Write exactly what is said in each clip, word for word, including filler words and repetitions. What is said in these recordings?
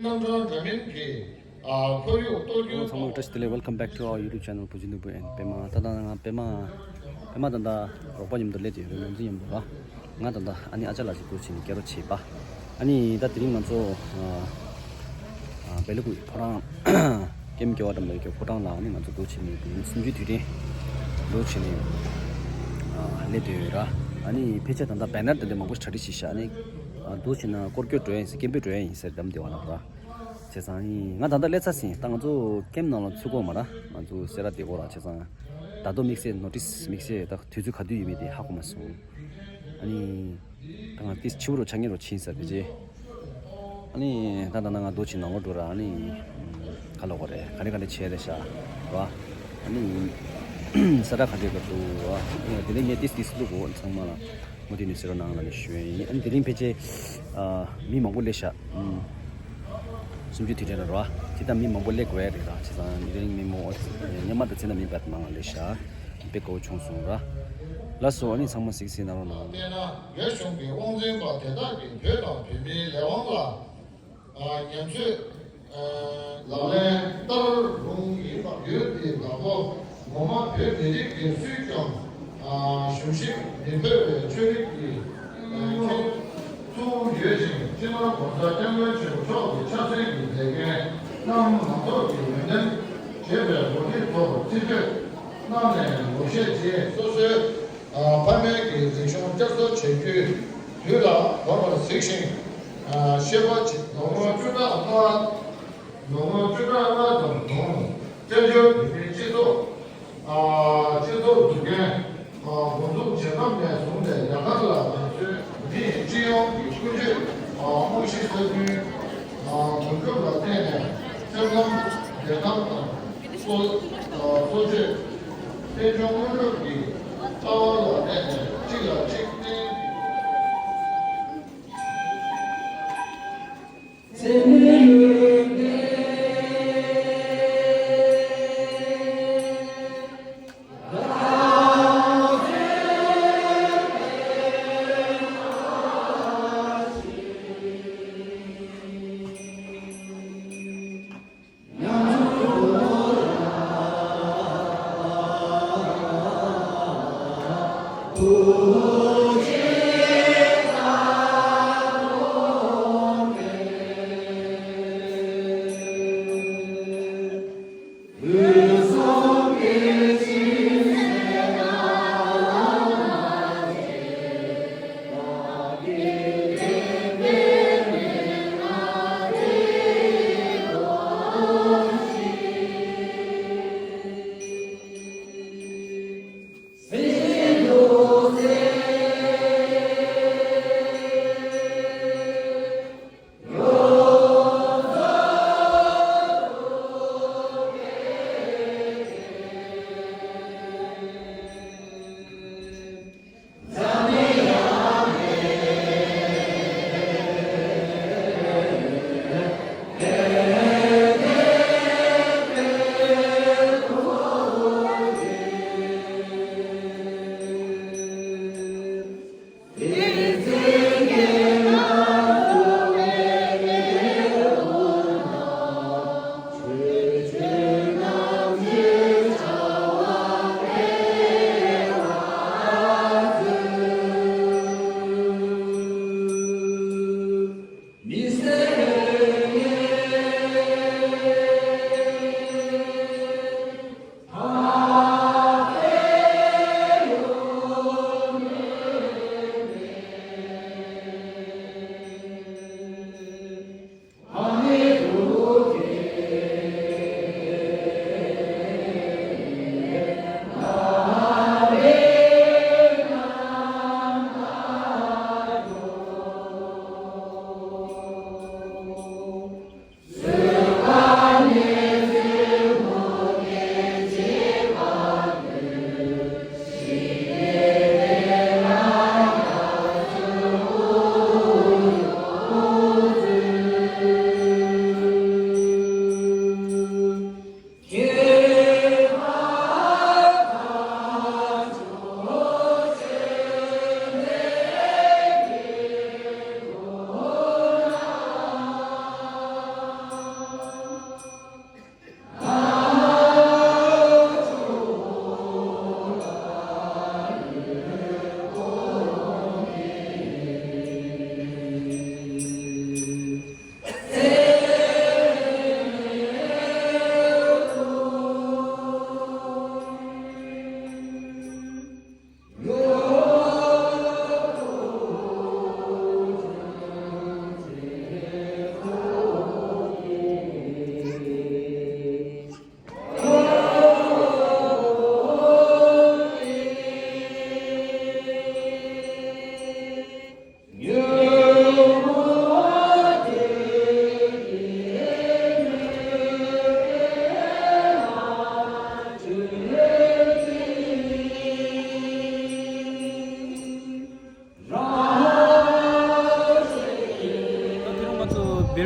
རྣམ་གྲངས་འདྲ་མིན་གྱི་ཨ་ཁོར་ཡུག་གཏོར་སྐྱོན། ཚང་མ་བཀྲ་ཤིས་བདེ་ལེགས། Welcome back to our YouTube channel བུ་ཆུང་ནོར་བུ་and པད་མ། ད་ལྟ་ང་པད་མ་པད་མ་ད་ལྟ་རོགས་པ་མཉམ་དུ་སླེབས་ཀྱི་ཡོད་རེད། ང་ཚོ་མཉམ་དུ་ར། ང་ད་ལྟ་ཨ་ནི་ཨ་ཅག་ལགས་ཅིག་འདུག་བྱས་ནས་སྐད་རོགས་བྱེད་པ། ཨ་ནི་ད་དེ་རིང་ང་ཚོ་ཨ་ཨ་བེ་ལ་ཀུ་ཕོ་བྲང་ཀེམ་ཀེ་བ་འགྲམ་ལ་ཡོད་ཀྱི་ཕོ་བྲང་ལ་ཨ་ནི་ང་ཚོ་འདུག་བྱས་ནས་དེ་རིང་གསུམ་བཅུའི་དུས་དྲན་འདུག་བྱས་ནས་ཨ་སླེབས་བསྡད་ཡོད་ར། ཨ་ནི་ཕལ་ཆེར་ད་ལྟ་བེ་ནར་དེ་འདྲ་མང་པོ་ཞིག་གྲ་སྒྲིག་བྱས་ཤག་ཨ་ནི་ཨ་འདུག་བྱས་ན་སྐོར་སྐྱོད་འགྲོ་ཡ་ཡིན་ཟེར། ཀེམ་པིང་འགྲོ་ཡ་ཡིན་ཟེར་འགྲམ་བདེ་བ་ལ་ར། བྱས་ཙང་ཡིན། ང་ད་ལྟ་སླེབས་ཚར་ཟིན། ད་ང་ཚོ་ཀེམ་ནང་ལ་ཚུད་གོ་མ་ར། ང་ཚོ་སེ་ར་དེ་གོ་ར། བྱས་ཙང་ད་དུང་དམིགས་བསལ་ནོ་ཊིས་དམིགས་བསལ་ད་དུས་ཚོད་ག་དུས་ཡོད་མེད་དེ་ཧ་གོ་མ་སོང་། ཨ་ནི་ད་ང་ཏིས་ཕྱི་བོ་རུ་ཆ་ངེ་རུ་ཕྱིན་ས་བེ་ཅེ། ཨ་ནི་ད་ད་ན་ང་རྡོ་ཆེ་ནང་ལོགས་འགྲོ་ར། ཨ་ནི་ག་ལ་གོ་རེ་ག་རེ་ག་རེ་བྱས་རེ་ཤག་ར། ཨ་ནི་ས་ར་ག་འདྲས་ག་འདུག་ར། ཨ་ནི་དེ་ནས་ངས་ཏིས་ཏིས་ལུག་གོ་ཚང་མ་ལ། མུ་མཐུད་ནས་སེ་ར་ནང་ལ་ནས་ཞུ་ཡ་ཡིན། ཨ་ནི་དེ་རིང་ཕལ་ཆེར་ཨ་མི་མང་པོ་སླེབས་ཤག་ཨུམ། གསུམ་བཅུའི་དུས་དྲན་ལ་རོ། ཇི་ལྟར་མི་མང་པོ་སླེབས་དགོས་ཡ་རེད་ར། བྱས་ཙང་དེ་རིང་མི་མང་པོ་སྙེ་མ་དང་ཚེ་ན་མི་བར་མང་ང་སླེབས་ཤག་དཔེ་དགའ་བོ་བྱུང་སོང་ར། ལགས་སོ། ཨ་ནི་ཚང་མ་གཟིགས་གཟིགས་གནང་རོགས་གནང་། དེས་ན་རྒྱ་གཞུང་གི་དབང་འཛིན་པ་དེ་དག་གིས་བོད་དང་བོད་མིའི་ལས་དབང་ལ། ཉམས་ཚོད། ལག་ལེན་བསྟར་རུང་ཡིན་པ། ཡུལ་འདིའི་བདག་པོ་ངོ་མ་བོད་མི་རིགས་ཀྱི་སུས་ཀྱང་གཞོམ་གཞིག་མི་ཕོད་པའི་ཆོས་རིག་གི་ཁྱོན་ཚུགས་ཡོད་ཅིང་། སྤྱི་ནོར་༸གོང་ས་༸སྐྱབས་མགོན་ཆེན་པོ་མཆོག་གི་ཕྱག་སེན་གྱི་ལས་འགན་རྣམས་མང་ཚོགས་ཀྱིས་ཡོན་ཏན་བྱེད་པའི་གོ་སྒྲིག་ཐོག་རྩིས་སྤྲོད་གནང་ནས་ངོ་ཤེས་བྱས། སོ་སོའི་ཕ་མེས་ཀྱི་རིག་གཞུང་བསྐྱར་གསོ་བྱེད་རྒྱུའི་དུས་ལ་བབ་པར་གཟིགས་ཤིང་། ཤེས་པ་ཇི་ལོ་ངོ་བཅུ་ཕྲག་ལྔ། ལོ་ངོ་བཅུ་ཕྲག་ལྔ་ཙམ་གོང་བཙན་བྱོལ་བོད་མིའི་སྤྱི་ཚོགས། སྤྱི་ཚོགས་འཛུགས་སྐྲུན་འགོ་འཛུགས་བྱེད་སྐབས་ནས་བཟུང་སྟེ། རྒྱ་གར་ལ་ང་ཚོའི་མིའི་སྤྱི་ཡོངས་ཀྱི་ཀུན་སྤྱོད་རྨང་གཞི་གསར་སྐྲུན་སྒོམ་སྒྲུབ་ལ་བརྟེན་ནས་སེམས་ཁམས་བདེ་ཐང་དང་། གསོ་གསོ་བཅོས། རྟེན་འབྱུང་དངོས་གྲུབ་ཀྱི་ལྟ་བ་ལ་བརྟེན་ནས་གཅིག་ལ་གཅིག་བརྟེན།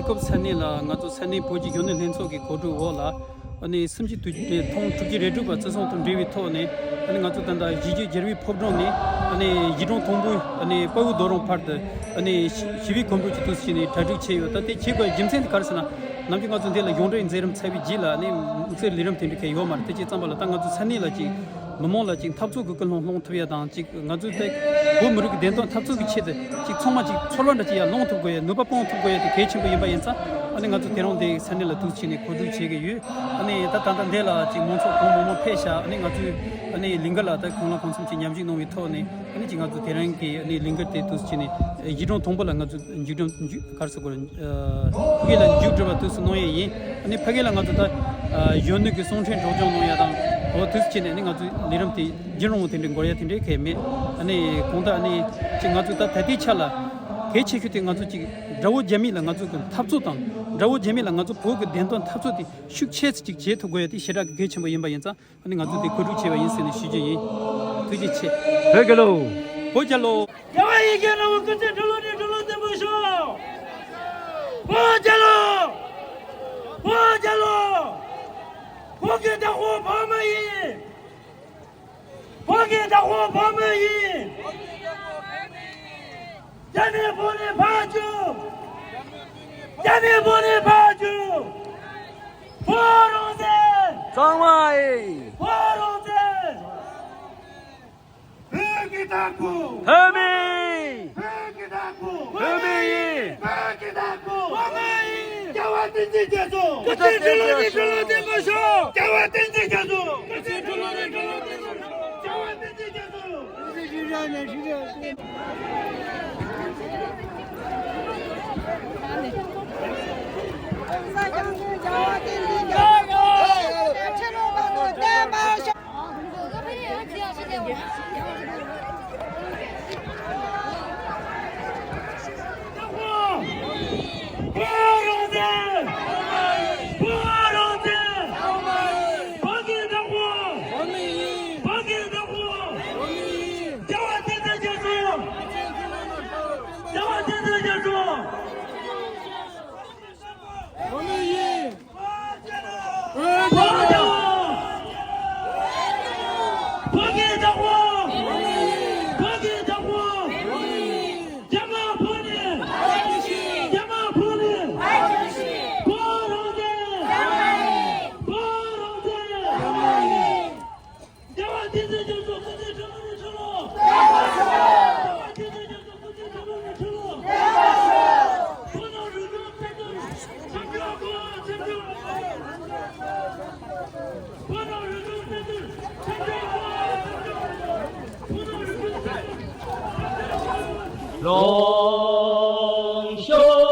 སྐབས་ས་གནས་ལ་ང་ཚོ་ས་གནས་བོད་ཀྱི་གཞོན་ནུ་ལྷན་ཚོགས་ཀྱི་གོ་སྒྲིག་འོག་ལ། ཨ་ནི་སུམ་ཅུ་དུས་ཐུང་དྲུག་ཅུ་རེ་དྲུག་པ་བརྩི་སྲུང་དང་འབྲེལ་བའི་ཐོག་ནས། ཨ་ནི་ང་ཚོ་ད་ལྟ་གཞིས་བྱེས་རྒྱལ་བའི་ཕོ་བྲང་ནས། ཨ་ནི་གཞིས་གྲོང་དང་པོའི་ཨ་ནི་དཔའ་བོའི་རྡོ་རིང་བར་དུ། ཨ་ནི་ཞི་བའི་གོམ་བགྲོད་ཀྱི་དུས་ཚོད་ནས་གྲ་སྒྲིག་བྱས་ཡོད། ད་དེ་བྱེད་དགོས་རྒྱུ་མཚན་དེ་ག་རེ་ཟེར་ན། ནམ་རྒྱུན་ང་ཚོ་འདི་ལ་གཞུང་འབྲེལ་མཛད་རིམ་ཚར་བའི་རྗེས་ལ་ཨ་ནི་དམིགས་བསལ་ལས་རིམ་དེ་འདྲ་གང་ཡོད་མ་རེད། དེ་བྱས་ཙམ་པ་ལ་ད་ང་ཚོ་ས་གནས་ལ་ཅིག་མི་མང་ལ་ཅིག་འཐབ་རྩོད་ཀྱི་ཀུན་སློང་སློང་ཐུབ་ཡ་དང་། ཅིག་ང་ཚོའི་ད་བོད་མི་རིགས་ཀྱི་བདེན་དོན་འཐབ་རྩོད་ཀྱི་ཆེད་དུ་ཅིག་ཚང་མ་ཅིག་ཚོར་བ་འདྲ་ཅིག་ཡར་སློང་ཐུབ་དགོས་ཡ། ནུས་པ་སྤུངས་ཐུབ་དགོས་ཡ་དེ་གལ་ཆེན་པོ་ཡིན་པ་ཡིན་ཙང་། ཨ་ནི་ང་ཚོ་དེ་རིང་འདི་ས་གནས་ལ་འདུག་བྱས་ནས་གོ་སྒྲིག་བྱེད་ཀྱི་ཡོད། ཨ་ནི་ད་ད་ལྟ་འདི་ལ་ཅིག་མང་ཚོགས་གང་མང་མང་ཕེབས་ཤག་ཨ་ནི་ང་ཚོའི་ཨ་ནི་ལས་འགུལ་ལ་ད་གང་ལ་གང་འཚམ་ཅིག་མཉམ་ཞུགས་གནང་བའི་ཐོག་ནས། ཨ་ནི་ཅིག་ང་ཚོ་དེ་རིང་གི་ཨ་ནི་ལས་འགུལ་དེ་འདུག་བྱས་ནས་གཞིས་གྲོང་དང་པོ་ལ་ང་ཚོ་མཇུག་སྒྲིལ་མཇུག་ག་རེ་ཟེར་དགོས་རེད། ཕ་གི་ལ་མཇུག་སྒྲིལ་བ་དུས་སུ་གནང་ཡས་ཡིན། ཨ་ནི་ཕ་གི་ལ་ང་ཚོ་ད་གཞོན་ནུ་གི་གསུང་འཕྲིན་སྒྲོག་སྦྱང་གནང་ཡ་དང་། འོ་དུས་སུ་བྱས་ནས་ཨ་ནི་ང་ཚོའི་ལས་རིམ་དེ་རྒྱུན་རིང་བོ་དེ་འདྲའི་འགོར་ཡ་དེ་འདྲའི་གལ་མེད། ཨ་ནི་གང་ལྟར་ཨ་ནི་ཅིག་ང་ཚོ་ད་ད་ལྟའི་ཆ་ལ་གལ་ཆེ་ཤོས་དེ་ང་ཚོ་ཅིག་དགྲ་བོ་རྒྱ་མི་ལ་ང་ཚོ་གི་འཐབ་རྩོད་དང་། དགྲ་བོ་རྒྱ་མི་ལ་ང་ཚོ་བོད་ཀྱི་བདེན་དོན་འཐབ་རྩོད་དེ་ཤུགས་ཆེ་ཙམ་ཅིག་བྱེད་ཐུབ་དགོས་ཡ་དེ་ཞེ་དྲག་གི་གལ་ཆེན་པོ་ཡིན་པ་ཡིན་ཙང་། ཨ་ནི་ང་ཚོ་དེ་གོ་སྒྲིག་བྱས་པ་ཡིན་ཟེར་ནས་ཞུ་རྒྱུ་ཡིན། ཐུགས་རྗེ་ཆེ། བོད་རྒྱལ་ལོ། བོད་རྒྱལ་ལོ། རྒྱལ་བ་ཡིད་བཞིན་ནོར་བུ་སྐུ་ཚེ་ཁྲི་ལོ་ནས་ཁྲི་ལོ་བརྟན་པར་ཤོག་བོད་རྒྱལ་ལོ། བོད་རྒྱལ་ལོ། བོད་ཀྱི་བདག་པོ་བོད་མི་ཡིན། བོད་ཀྱི་བདག་པོ་བོད་མི་ཡིན། རྒྱ་མི་བོད་ནས་ཕར་རྒྱུགས། རྒྱ་མི་བོད་ནས་ཕར་རྒྱུགས། བོད་རང་བཙན། གཙང་མ་ཡིན། བོད་རང་བཙན། བོད་ཀྱི་བདག་པོ། བོད་མི་ཡིན། བོད་ཀྱི་བདག་པོ། བོད་མི་ཡིན། བོད་ཀྱི་བདག་པོ། བོད་མི་ཡིན། རྒྱལ་བ་བསྟན་འཛིན་རྒྱ་མཚོ། སྐུ་ཚེ་ཁྲི་ལོ་ནས་ཁྲི་ལོ་བརྟན་པར་ཤོག་རྒྱལ་བ་བསྟན་འཛིན་རྒྱ་མཚོ། སྐུ་ཚེ་ཁྲི་ལོ་ནས་ཁྲི་ལོ་བརྟན་པར་ཤོག་རྒྱལ་བ་བསྟན་འཛིན་རྒྱ་མཚོ། རྒྱལ་བ་བསྟན་འཛིན་རྒྱ་མཚོ་སྐུ་ཚེ་ཁྲི་ལོ་ནས་ཁྲི་ལོ། རྒྱལ་བ་བསྟན་འཛིན་རྒྱ་མཚོ་སྐུ་ཚེ་ཁྲི་ལོ་ནས་ཁྲི་ལོ། བོད་ནང་རང་བཙན་ཕན་ཚུན་ཆབ་འཇོག་དགོས། ཆབ་འཇོག་དགོས། བོད་ནང་རང་བཙན་ཕན་ཚུན་ཆབ་འཇོག་དགོས། ཆབ་འཇོག་དགོས། བོད་ནང་རང་བཙན་ཕན་ཚུན་ཆབ་འཇོག་དགོས། ལོངས་ཤོག་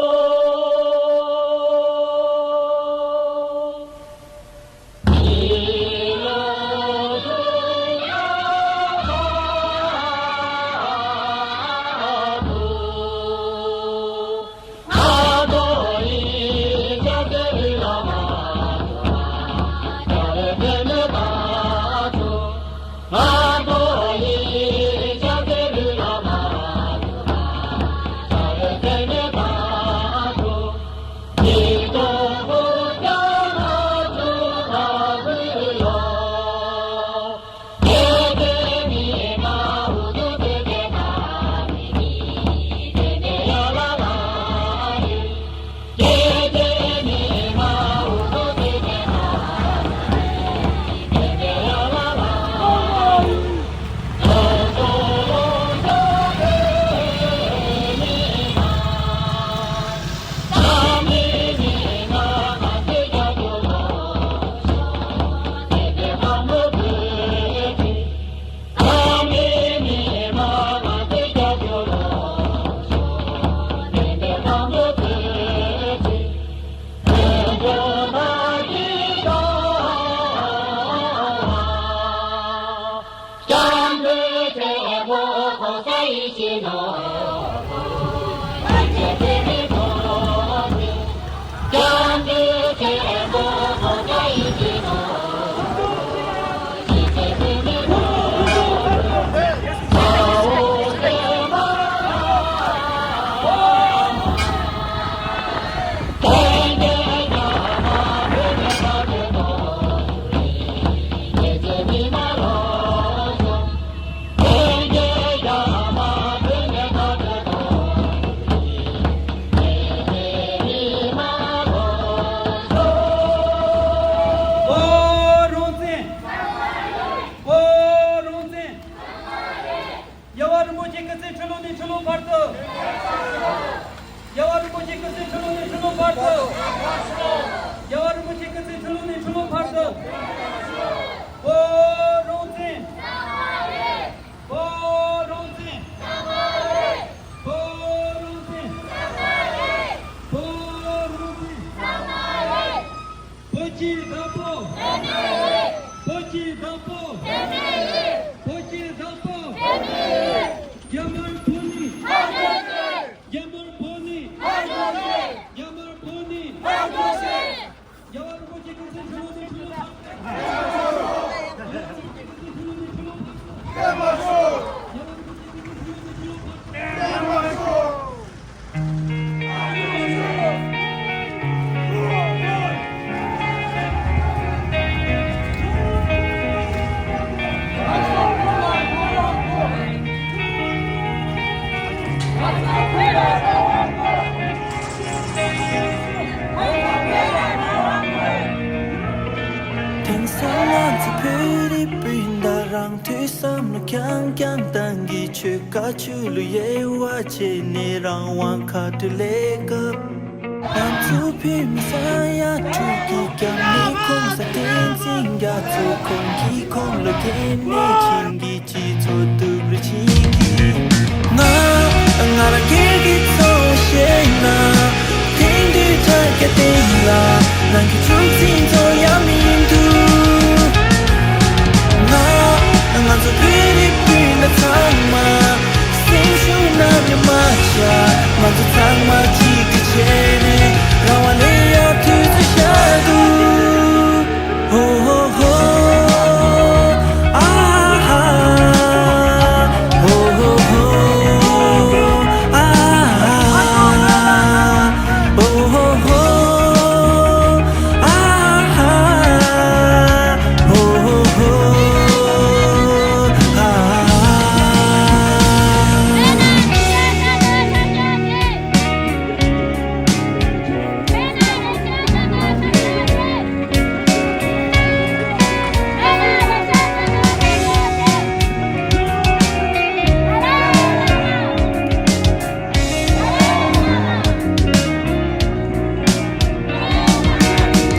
བདག་པོ། བོད་ཀྱི་བདག་པོ། བོད་ཀྱི་བདག་པོ། རྒྱ་དམར་ཕོ་ཉ། རྒྱ་དམར་ཕོ་ཉ། རྒྱ་དམར་ཕོ་ཉ། རྒྱལ་བ་རིན་པོ་ཆེ་སྐུ་ཚེ་ཁྲི་ལོ་ནས་ཁྲི་ལོ་བར། རྒྱལ་བ་རིན་པོ་ཆེ་སྐུ་ཚེ་ཁྲི་ལོ་ནས་ཁྲི་ལོ་བར། དེང་སང་ང་ཚོ་བོད་རིགས་སྤུན་ཟླ་རང་ཐོས་བསམ་བློ་རྐྱང་རྐྱང་བཏང་གི། ཆོལ་ཁ་ཆོས་ལུགས་དབྱེ་བ་ཕྱེ་ནས་རང་དབང་ཁ་བྲལ་ལས་སྐབས། ང་ཚོ་བོད་མི་ས་ཡ་དྲུག་གི་རྒྱབ་ནས་གོང་ས་བསྟན་འཛིན་རྒྱ་མཚོ་ཁོང་གིས་ཁོང་ལ་འགན་ནས་བྱིན་གྱིས་སྤྱི་ཚོགས་སྟོབས་རུ་ཕྱིན་གྱིས། ང་ང་རང་སྒེར་གྱི་ཚོར་བཤད་ན། དེང་དུས་དྲ་རྒྱ་སྟེང་ལ་ནང་གི་འཁྲུག་འཛིང་ཚོ་ཡང་མི་འདུག་ང་ང་ཚོ་བོད་རིགས་སྤུན་ཟླ་ཚང་མ། སེམས་ཤུགས་ནམ་ཡང་མ་ཆག་ང་ཚོ་ཚང་མ་གཅིག་གི་བྱས་ནས་རང་དབང་ལེན་ཡག་དུས་ཚོད་ཤར་འདུག་ཧོ་ཧོ་ཧོ། ཨ་ཧ། ཧོ་ཧོ་ཧོ། ཨ་ཧ། ཧོ་ཧོ་ཧོ། ཨ་ཧ། ཧོ་ཧོ་ཧོ། ཨ་ཧ།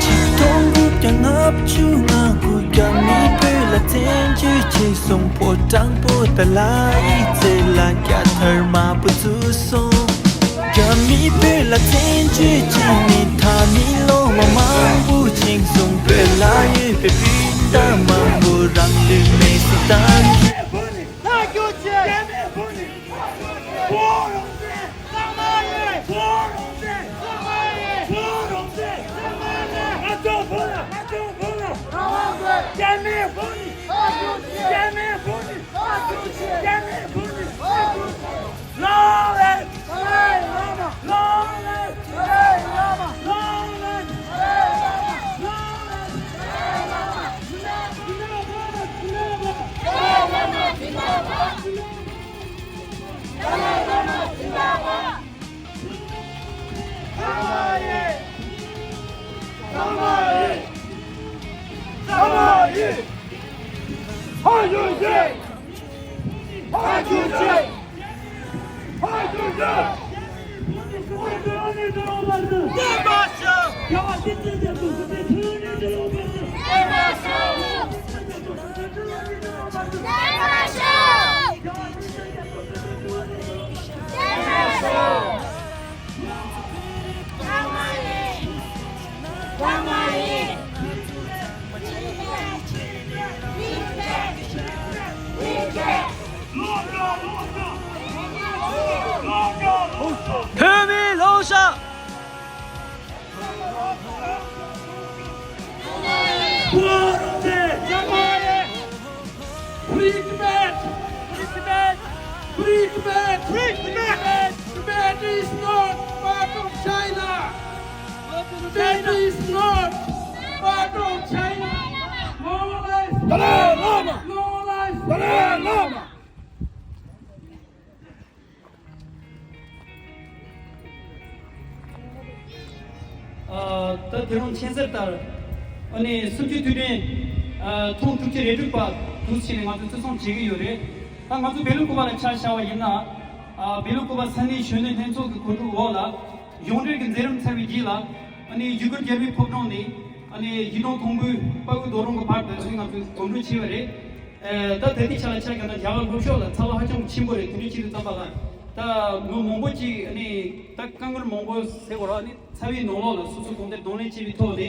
ཆིག་སྟོང་དགུ་བརྒྱ་ལྔ་བཅུ་ང་དགུ་རྒྱ་མིས་བོད་ལ་བཙན་བྱོལ་ཕྱིར་སོང་། ཕོ་བྲང་པོ་ཏཱ་ལའི་རྩེ་ལ་རྒྱལ་དར་དམར་པོ་བཙུགས་སོང་། རྒྱ་མིས་བོད་ལ་བཙན་བྱོལ་བྱས་ནས་ད་མི་ལོ་མང་པོ་ཕྱིན་སོང་། བོད་ལ་ཡོད་པའི་སྤུན་ཟླ་མང་པོ་རང་ལུས་མེར་སྲེག་བཏང་། རྒྱ་མི་ཕོ་ཉ། རྒྱ་མི་ཕོ་ཉ། ཕོ་རོགས་ཟེར། ཚང་མ་ཡིན། ཕོ་རོགས་ཟེར། ཚང་མ་ཡིན། ཕོ་རོགས་ཟེར། ཚང་མ་ཡིན། ང་ཚོ་བོད་ལ། ང་ཚོ་བོད་ལ། རང་དབང་དགོས། རྒྱ་མི་ཕོ་ཉ། རྒྱ་མི་ཕོ་ཉ། རྒྱ་མི་ཕོ་ཉ། Long live Dalai Lama! Long live Dalai Lama! Long live Dalai Lama! Long live Dalai Lama! Zindabad! Zindabad! Dalai Lama zindabad! Dalai Lama zindabad! Dalai Lama! Dalai Lama! Dalai Lama! བོད་མིའི་ལངས་ཕྱོགས། Free Tibet! Free Tibet! Free Tibet! Free Tibet! Tibet is not part of China! Tibet is not part of China! Long life! Dalai Lama! Long life! Dalai Lama! ཨ། ད་དེ་རིང་མཁྱེན་གསལ་ལྟར། ཨ་ནི་གསུམ་བཅུའི་དུས་དྲན། ཨ། ཐེངས་དྲུག་ཅུ་རེ་དྲུག་པ་འདུག་སེ་བྱས་ནས་ང་ཚོས་བརྩི་སྲུང་བྱེད་ཀྱི་ཡོད་རེད། ད་ང་ཚོ་བེ་ལུ་ཀུ་པ་ལ་ཆ་བཞག་པ་ཡིན་ན། ཨ། བེ་ལུ་ཀུ་པ་ས་གནས་གཞོན་ནུ་ལྷན་ཚོགས་ཀྱི་གོ་སྒྲིག་འོག་ལ། གཞུང་འབྲེལ་གྱི་མཛད་རིམ་ཚར་བའི་རྗེས་ལ། ཨ་ནི་ཡུ་གུར་རྒྱལ་བའི་ཕོ་བྲང་ནས། ཨ་ནི་ཡིད་འོང་དང་པོའི་དཔའ་བོའི་རྡོ་རིང་གི་བར་དུ་ཨ་ནི་ང་ཚོས་གོ་སྒྲིག་བྱས་པ་རེད། ཨ། ད་ད་ལྟའི་ཆ་ལ་ཆ་བཞག་ན་རྒྱ་གར་ལྷོ་ཕྱོགས་ལ་ཚ་བ་ཧ་ཅང་ཆེན་པོ་རེད། དེ་འདྲའི་ཆེད་དུ་བརྩམས་པ་ལ། ད་མི་མང་པོ་ཅིག་ཨ་ནི་ད་དཀའ་ངལ་མང་པོ་སེལ་དགོས་ར། ཨ་ནི་ཚ་བའི་ནང་ལོགས་ལ་སོ་སོ་གང་ལྟར་གདོང་ལེན་བྱས་པའི་ཐོག་ནས་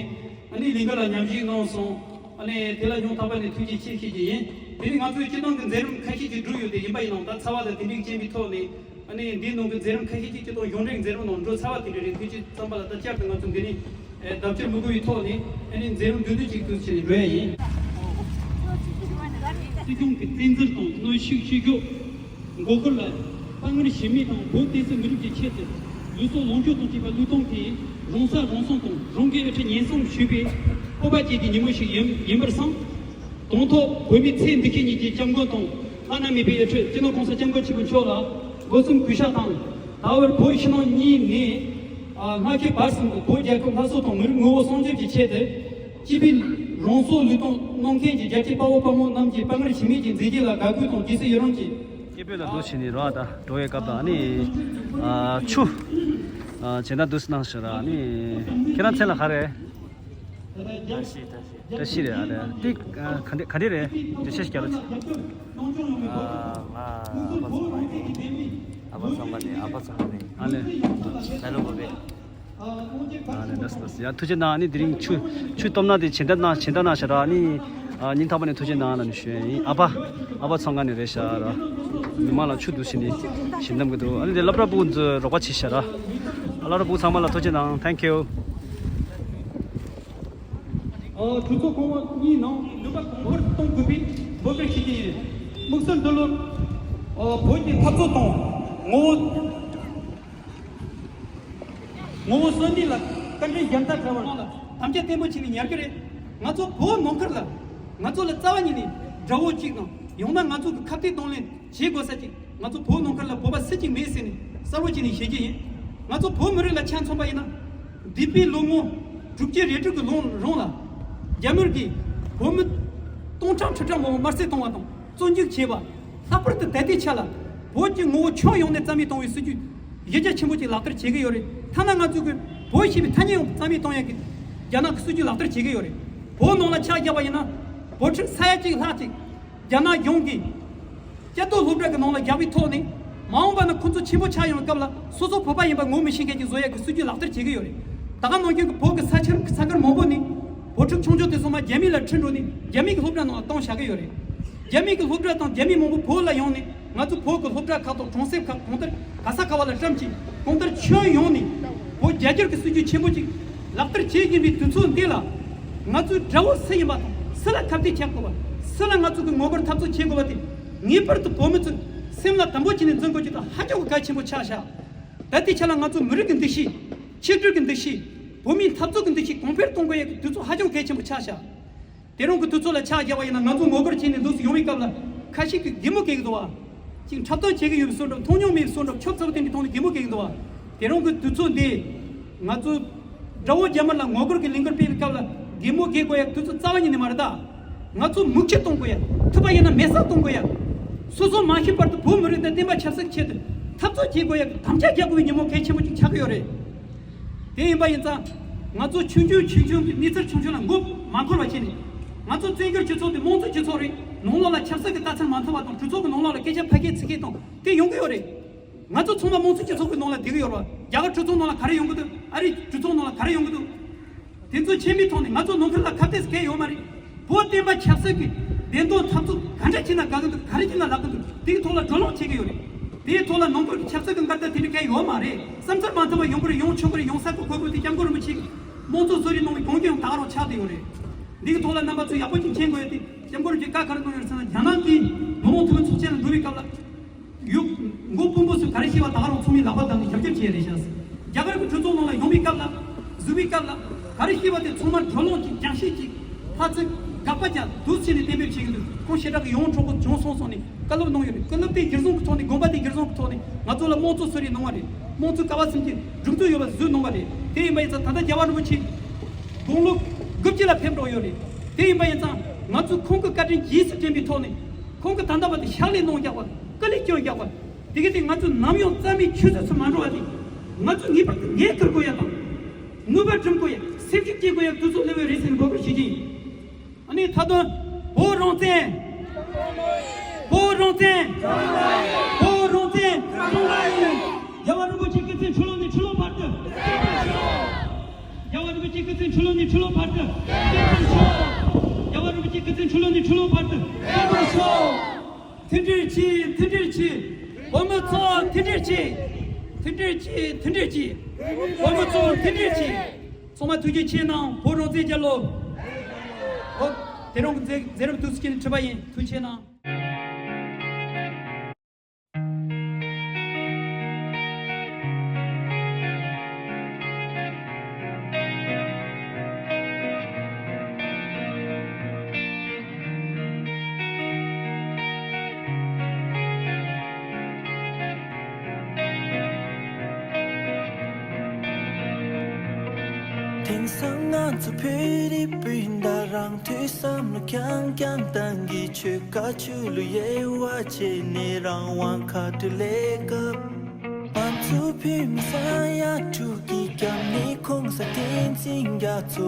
ཨ་ནི་ལས་འགུལ་ལ་མཉམ་ཞུགས་གནང་སོང་། ཨ་ནི་དེ་ལ་སྙིང་ཐག་པ་ནས་ཐུགས་རྗེ་ཆེ་ཞུ་རྒྱུ་ཡིན། དེ་ནི་ང་ཚོའི་སྤྱི་བཏང་གི་མཛད་རིམ་ཁ་ཤས་ཅིག་གྲུབ་ཡོད་དེ། ཡིན་པ་ཡིན་ནའང་ད་ཚ་བ་དང་དེ་འདྲའི་རྐྱེན་པའི་ཐོག་ནས་ཨ་ནི་འདིའི་ནང་གི་མཛད་རིམ་ཁ་ཤས་ཅིག་སྤྱི་བཏང་གཞུང་འབྲེལ་མཛད་རིམ་ནང་འགྲོ་ཚར་བ་དེ་འདྲ་རེད། དུས་ཚོད་ཙམ་པ་ལ་ད་བསྐྱར་དུ་ང་ཚོ་འདི་ནས་ལྡབ་བཅུ་མི་དགོས་པའི་ཐོག་ནས་ཨ་ནི་མཛད་རིམ་མདུན་སྐྱོད་ཅིག་ཏུ་བྱས་ནས་འགྲོ་ཡ་ཡིན། སྲིད་སྐྱོང་གི་བཙན་འཛུལ་དང་གནོན་ཤུགས་བྱེད་རྒྱུ། མགོ་སྐོར་ལ་དཀའ་ངལ་ཞི་མེད་དང་བོད་བསྟན་སྲིད་མི་རིགས་ཀྱི་ཆེད་དུ་ལུས་སྲོག་ལོངས་སྤྱོད་དང་བཅས་པ་བློས་གཏོང་གིས་རང་ས་རང་སྲུང་དང་རང་གི་དབུ་ཁྲིད་ཉེན་སྲུང་ཞུས་པའི་སྤོབས་པ་བསྐྱེད་ཀྱི་ཉིན་མོ་ཞིག་ཡིན་ཡིན་པར་བསམ། དང་ཐོག་བོད་མི་ཚེ་འདི་ཁའི་ཉིད་ཀྱི་སྐྱབས་མགོན་དང་བླ་ན་མེད་པའི་དབུ་ཁྲིད་སྤྱི་ནོར་༸གོང་ས་༸སྐྱབས་མགོན་ཆེན་པོ་མཆོག་ལ་སྒོ་གསུམ་གུས་ཕྱག་དང་། ད་བར་བོད་ཕྱི་ནང་གཉིས་ནས་ཨ་སྔ་ཕྱི་བར་གསུམ་དུ་བོད་རྒྱལ་ཁབ་སླར་གསོ་དང་མི་རིགས་ངོ་བོ་སྲུང་སྐྱོབ་ཀྱི་ཆེད་དུ་སྤྱི་པའི་རང་སྲོག་བློས་གཏོང་གནང་མཁན་གྱི་རྒྱལ་གཅེས་དཔའ་བོ་དཔའ་མོ་རྣམས་ཀྱི་དཔའ་ངར་ཞུམ་མེད་ཀྱི་མཛད་རྗེས་ལ་དགའ་གུས་དང་རྗེས་སུ་ཡི་རང་བྱེད། སྐྱེས་བུ་ལ་འདུ་བྱས་ནས་རོགས་ད་འགྲོ་བའི་སྐབས་དང་ནི་ཨ་ཆུ་ཨ་ཇི་ལྟར་འདུག་སེ་གནང་ཞིག་ར་ནི་ཁྱེད་རང་མཚན་ལ་ག་རེ། བཀྲ་ཤིས་བཀྲ་ཤིས། བཀྲ་ཤིས་རེད། ཨ་རེད་དེ་ག་འདྲ་ག་འདྲ་རེད། འགྲེལ་བཤད་ཞིག་རྒྱག་རོགས་གྱིས། ཨ་ང་ཨ་ཕ་ཚོང་ཁང་ནས། ཨ་ཕ་ཚོང་ཁང་ནས། ཨ་ཕ་ཚོང་ཁང་ནས། ཨ་ལེ། ད་ལོ་བོ་བེ། ཨ་ལེ་འདྲ་སོ་ཡ་ཐུགས་རྗེ་གནང་། ཨ་ནི་དེ་རིང་ཆུ་ཆུ་སྟོབས་ན་དེ་ཇི་ལྟར་གནང་ཇི་ལྟར་གནང་ཞེས་ར་ནི་ཨ་སྙིང་ཐག་པ་ནས་ཐུགས་རྗེ་གནང་ལ་ནི་ཞུ་ཡ་ཡིན། ཨ་ཕ་ཨ་ཕ་ཚོང་ཁང་ནས་རེད་ཤག་ར། མི་མང་ལ་ཆུ་འདུག་ཟེར་ནས་ཞལ་འདེབས་ཀྱི་འདུག་ཨ་ནི་དེ་སློབ་གྲྭ་ཕྲུ་གུ་ཚོས་རོགས་པ་བྱས་ཤག་ར། སློབ་གྲྭ་ཕྲུ་གུ་ཚང་མ་ལ་ཐུགས་རྗེ་གནང་། Thank you། ཨ་གྲོས་ཚོགས་གོང་འོག་གཉིས་ནང་ནུས་པ་གོང་མཐོར་གཏོང་དགོས་པའི་འབོད་སྐུལ་ཞུ་རྒྱུ་ཡིན། དམིགས་བསལ་འདི་ལོར་ཨ་བོད་ཀྱི་འཐབ་རྩོད་དང་ངོ་བོ་ངོ་བོ་གསོན་གནས་ལ་བཀའ་དྲིན་རྒྱལ་མཚན་བཀྲ་བར་དམ་བཅའ་བརྟན་པོ་བྱས་ནས་ཉར་གི་རེད། ང་ཚོ་བོད་ནང་ཁུལ་ལ་ང་ཚོ་ལ་རྩ་བ་ཉིད་ནས་དགྲ་བོ་གཅིག་དང་ཡང་ན་ང་ཚོ་གི་ཁ་གཏད་གདོང་ལེན་བྱེད་དགོས་ས་གཅིག་ང་ཚོ་བོད་ནང་ཁུལ་ལ་བོད་པ་སུ་གཅིག་མེད་ཟེར་ནས་གསལ་བོ་བྱས་ནས་བཤད་ཀྱི་ཡིན། ང་ཚོ་བོད་མི་རིགས་ལ་ཆ་མཚོན་པ་ཡིན་ན། འདས་པའི་ལོ་ངོ་དྲུག་ཅུ་རེ་དྲུག་གི་ལོ་རིང་ལ་རྒྱ་མིར་གྱིས་བོད་མི་སྟོང་ཕྲག་ཁྲི་ཕྲག་མང་པོ་དམར་གསོད་བཏང་བ་དང་བཙོན་འཇུག་བྱས་པ། ལྷག་པར་དུ་ད་ལྟའི་ཆ་ལ་བོད་ཀྱི་ངོ་བོ་ཁྱོན་ཡོངས་ནས་རྩ་མེད་གཏོང་བའི་སྲིད་ཇུས་གཞི་རྒྱ་ཆེན་པོ་ཅིག་ལག་བསྟར་བྱེད་ཀྱི་ཡོད་རེད། ཐ་ན་ང་ཚོ་གི་བོད་ཞེས་པའི་ཐ་སྙད་ཡང་རྩ་མེད་གཏོང་ཡག་གི་རྒྱ་ནག་གི་སྲིད་ཇུས་ལག་བསྟར་བྱེད་ཀྱི་ཡོད་རེད། བོད་ནང་ལ་ཆ་བཞག་པ་ཡིན་ན་བོད་ཕྲུག་ས་ཡ་གཅིག་ལྷག་ཅིག་རྒྱ་ནག་གཞུང་གིས་སྐྱ་སྟོད་སློབ་གྲྭ་གི་ནང་ལ་བཞག་པའི་ཐོག་ནས་མ་འོངས་པ་ན་ཁོ་ཚོ་ཆེན་པོ་ཆགས་ཡོང་བའི་སྐབས་ལ་སོ་སོ་བོད་པ་ཡིན་པ་ངོ་མི་ཤེས་མཁན་ཅིག་བཟོ་ཡག་གི་སྲིད་ཇུས་ལག་བསྟར་བྱེད་ཀྱི་ཡོད་རེད། ད་ག་ནང་བཞིན་གྱི་བོད་ཀྱི་ས་ཆར་ས་ཁུལ་མང་པོ་ནས་བོད་ཕྲུག་ཆུང་ཆུང་དེ་ཚོ་མར་རྒྱ་མི་ལ་ཁྲིད་འགྲོ་ནས་རྒྱ་མི་གི་སློབ་གྲྭ་ནང་ལ་གཏོང་བཞག་གི་ཡོད་རེད། རྒྱ་མི་གི་སློབ་གྲྭ་དང་རྒྱ་མི་མང་པོ་བོད་ལ་ཡོང་ནས་ང་ཚོ་བོད་ཀྱི་སློབ་གྲྭ་ཁག་དང་གྲོང་གསེབ་ཁག་གང་ལྟར་ག་ས་ག་བ་ལ་བཀྲམ་ཅིང་གང་ལྟར་ཁྱོན་ཡོངས་ནས་བོད་རྒྱ་སྒྱུར་གྱི་སྲིད་ཇུས་ཆེན་པོ་ཅིག་ལག་བསྟར་བྱེད་བཞིན་པའི་དུས་ཚོད་འདི་ལ་ང་ཚོའི་དགྲ་བོ་སུ་ཡིན་པ་དང་སུ་ལ་ཁ་གཏད་བྱེད་དགོས་པ། སུ་ལ་ང་ཚོ་གི་ངོ་རྒོལ་འཐབ་རྩོད་བྱེད་དགོས་པ་དེ་ངེས་པར་དུ་བོད་མི་ཚོས་སེམས་ལ་དམ་པོ་བྱས་ནས་འཛིན་དགོས་ཀྱི་དང་ཧ་ཅང་གི་གལ་ཆེན་པོ་ཆགས་བཞག་ད་ལྟའི་ཆ་ལ་ང་ཚོ་མི་རིགས་ཀྱི་འདུ་ཤེས། ཆིག་སྒྲིལ་གྱི་འདུ་ཤེས། བོད་མིའི་འཐབ་རྩོད་ཀྱི་འདུ་ཤེས་གོང་འཕེལ་གཏོང་དགོས་ཡག་གི་དུས་ཚོད་ཧ་ཅང་གལ་ཆེན་པོ་ཆགས་བཞག་དེ་རིང་གི་དུས་ཚོད་ལ་ཆ་བཞག་པ་ཡིན་ན་ང་ཚོ་ངོ་རྒོལ་བྱས་ནས་འདུག་སེ་ཡོང་བའི་སྐབས་ལ་ཁ་ཤས་ཀྱིས་གད་མོ་བགད་ཀྱི་འདུག་བ། ཅིག་འཁྲབ་སྟོན་བྱེད་ཀྱི་ཡོད་པའི་བཟོ་འདྲ། མཐོང་མྱོང་མེད་པའི་བཟོ་འདྲ། ཁྱོད་ཚོ་དེ་འདྲའི་ཐོག་ནས་གད་མོ་བགད་ཀྱི་འདུག་བ། དེ་རིང་གི་དུས་ཚོད་འདི་ང་ཚོ་དགྲ་བོ་རྒྱ་དམར་ལ་ངོ་རྒོལ་གྱི་ལས་འགུལ་སྤེལ་བའི་སྐབས་ལ་གད་མོ་བགད་དགོས་ཡག་དུས་ཚོད་རྩ་བ་ཉིད་ནས་མ་རེད་ད། ང་ཚོ་མུ་མཁྱེན་གཏོང་དགོས་ཡག་ཐུབ་པ་ཡིན་ན་མེད་སར་གཏོང་དགོས་ཡག་སོ་སོ་མ་ཤི་བར་དུ་བོད་མི་རིགས་དང་བསྟན་པ་ཆབ་སྲིད་ཆེད་དུ་འཐབ་རྩོད་བྱེད་དགོས་ཡག་དམ་བཅའ་རྒྱག་དགོས་པའི་ཉིན་མོ་གལ་ཆེན་པོ་ཅིག་ཆགས་ཀྱི་ཡོད་རེད། དེ་ཡིན་པ་ཡིན་ཙང་། ང་ཚོ་ཆུང་ཆུང་ཆུང་ཆུང་གི་གནས་ཚུལ་ཆུང་ཆུང་ལ་མགོ་མ་འཁོར་བ་བྱས་ནས། ང་ཚོ་བཙན་བྱོལ་སྤྱི་ཚོགས་དེ་དམངས་གཙོའི་སྤྱི་ཚོགས་རེད། ནང་ལོགས་ལ་ཆབ་སྲིད་ཀྱི་ལྟ་ཚུལ་མ་མཐུན་པ་དང་། གྲོས་ཚོགས་ཀྱི་ནང་ལོགས་ལ་སྐད་ཆ་ཕལ་སྐད་ཚིག་སྐད་དང་དེ་ཡོང་གི་ཡོད་རེད། ང་ཚོ་ཚང་མ་དམངས་གཙོའི་སྤྱི་ཚོགས་ཀྱི་ནང་ལ་བསྡད་ཀྱི་ཡོད་རེད་བ། རྒྱ་གར་གྲོས་ཚོགས་ནང་ལ་ག་རེ་ཡོང་གི་འདུག་ཨ་རིའི་གྲོས་ཚོགས་ནང་ལ་ག་རེ་ཡོང་གི་འདུག་དེ་ཚོ་ཆད་པའི་ཐོག་ནས་ང་ཚོ་ནང་ཁུལ་ལ་ཁ་གཏད་གལ་ཡོད་མ་རེད། བོད་བསྟན་པ་ཆབ་སྲིད་ཀྱི་བདེན་དོན་འཐབ་རྩོད་ག་འདྲ་བྱས་ན་དགའ་གི་འདུག་ག་རེ་བྱས་ན་ལབ་གི་འདུག་དེའི་ཐོག་ལ་བགྲོ་གླེང་བྱེད་ཀྱི་ཡོད་རེད། དེའི་ཐོག་ལ་ནང་ཁུལ་གྱི་ཆབ་སྲིད་ཀྱི་འགལ་ཟླ་དེ་འདྲ་གལ་ཡོད་མ་རེད། བསམ་ཚུལ་མ་མཐུན་པ་ཡོང་གི་རེད། ཡོང་ཆོག་གི་རེད། ཡོང་ས་གི་དགོས་དགོས་དེ་སྐྱབས་མགོན་རིན་པོ་ཆེ་གི་དམངས་གཙོ་གསོལ་རས་གནང་བའི་དགོངས་དོན་དག་རང་ཆགས་བསྡད་ཡོད་རེད། འདི་གི་ཐོག་ལ་རྣམ་པ་ཚོས་ཡག་པོ་ཅིག་མཁྱེན་དགོས་ཡོད་དེ། སྐྱབས་མགོན་རིན་པོ་ཆེ་བཀའ་ག་རེ་གནང་ཡོད་རེད་ཟེར་ན། རྒྱ་ནག་གི་མི་དམངས་འཐུས་མི་ཚོགས་ཆེན་ལ་འགྲོ་བའི་སྐབས་ལ། ཡུག་མགོ་དཔོན་པོ་ཚོས་ག་རེ་བཤད་པ་དག་རང་ཚང་མས་ལག་པ་བརྡབས་ནས་ཞབས་ཕྱི་བྱས་རེད་ཤག་རྒྱ་གར་གྱི་གྲོས་ཚོགས་ནང་ལ་ཡོང་བའི་སྐབས་ལ། བཞུགས་པའི་སྐབས་ལ། ག་རེ་བཤད་པ་དེ་ཚང་མ་བགྲོ་གླེང་གཅིག་རྒྱང་ཤེལ་གཅིག་ཕར་ཚུར་དགག་པ་རྒྱག་འདུག་ཟེར་ནས་གཏན་འབེབས་བྱེད་ཀྱི་འདུག་ཁོང་ཞེ་དྲག་གི་ཡོངས་གྲོགས་པོ་བྱུང་སོང་སོང་ནས་བཀའ་སློབ་གནང་ཡོད་རེད། བཀའ་སློབ་དེ་གཞིར་བཟུང་གི་ཐོག་ནས། དགོངས་པ་དེ་གཞིར་བཟུང་གི་ཐོག་ནས་ང་ཚོ་ལ་དམངས་གཙོ་གསོལ་རས་གནང་བ་རེད། དམངས་གཙོ་ཀ་བ་གསུམ་གྱི་སྒྲིག་འཛུགས་ཡོད་པ་བཟོས་གནང་བ་རེད། དེ་ཡིན་པ་ཡིན་ཙང་ད་ལྟ་རྒྱལ་བ་རིན་པོ་ཆེ་དགུང་ལོ་དགུ་བཅུ་ལ་ཕེབས་འགྲོ་ཡོད་རེད། དེ་ཡིན་པ་ཡིན་ཙང་ང་ཚོས་ཁོང་གི་བཀའ་དྲིན་རྗེས་སུ་དྲན་པའི་ཐོག་ནས། ཁོང་གིས་ད་ལྟ་བར་དུ་ཕྱག་ལས་གནང་བཞག་པ། སྐུ་ལས་བསྐྱོན་བཞག་པ། དེ་ག་དེ་ང་ཚོས་ནམ་ཡང་རྩ་མེད་ཆུད་ཟོས་སུ་མ་འགྲོ་བ་དེ། ང་ཚོས་ངེས་པར་དུ་འགན་འཁུར་དགོས་ཡ་དང་། ནུས་པ་སྒྲིམ་དགོས་ཡ། སེམས་ཤུགས་སྐྱེད་དགོས་ཡ་དུས་ཚོད་སླེབས་པ་རེད་ཟེར་ནས་འབོད་སྐུལ་ཞུ་རྒྱུ་ཡིན། ཨ་ནི་མཐའ་དོན། བོད་རང་བཙན། བོད་རང་བཙན། བོད་ སྲོང་བཙན་སྲོང་བཙན། རྒྱལ་བ་རིན་པོ་ཆེའི་སྐུ་ཚེ་ཁྲི་ལོ་ནས་ཁྲི་ལོ་བར་དུ། རྒྱལ་བ་རིན་པོ་ཆེའི་སྐུ་ཚེ་ཁྲི་ལོ་ནས་ཁྲི་ལོ་བར་དུ། རྒྱལ་བ་རིན་པོ་ཆེའི་སྐུ་ཚེ་ཁྲི་ལོ་ནས་ཁྲི་ལོ་བར་དུ། རྒྱལ་བ་སྲོག་མཐུན་སྒྲིལ་གྱིས། མཐུན་སྒྲིལ་གྱིས། བོད་མི་ཚོ་མཐུན་སྒྲིལ་གྱིས། མཐུན་སྒྲིལ་གྱིས། མཐུན་སྒྲིལ་གྱིས། བོད་མི་ཚོ་མཐུན་སྒྲིལ་གྱིས། ཚང་མ་ཐུགས་རྗེ་ཆེ་གནང་། བོད་རང་བཙན་རྒྱལ་ལོ། ཨོ། དེ་རིང་གི་མཛད་མཛད་རིམ་དུས་ཚོད་ཀྱི་ནས་ཁྲི་པ་ཡིན། ཐུགས་རྗེ་ཆེ་གནང་། དེང་སང་ང་ཚོ་བོད་རིགས་སྤུན་ཟླ་རང་དུས་བསམ་བློ་རྐྱང་རྐྱང་བཏང་གི། ཆོལ་ཁ་ཆོས་ལུགས་དབྱེ་བ་ཕྱེ་ནས་རང་དབང་ཁ་བྲལ་སླེབས་སྐབས། ང་ཚོ་བོད་མི་ས་ཡ་དྲུག་གི་སྐྱབས་གནས་ཁོང་ས་བསྟན་འཛིན་རྒྱ་མཚོ།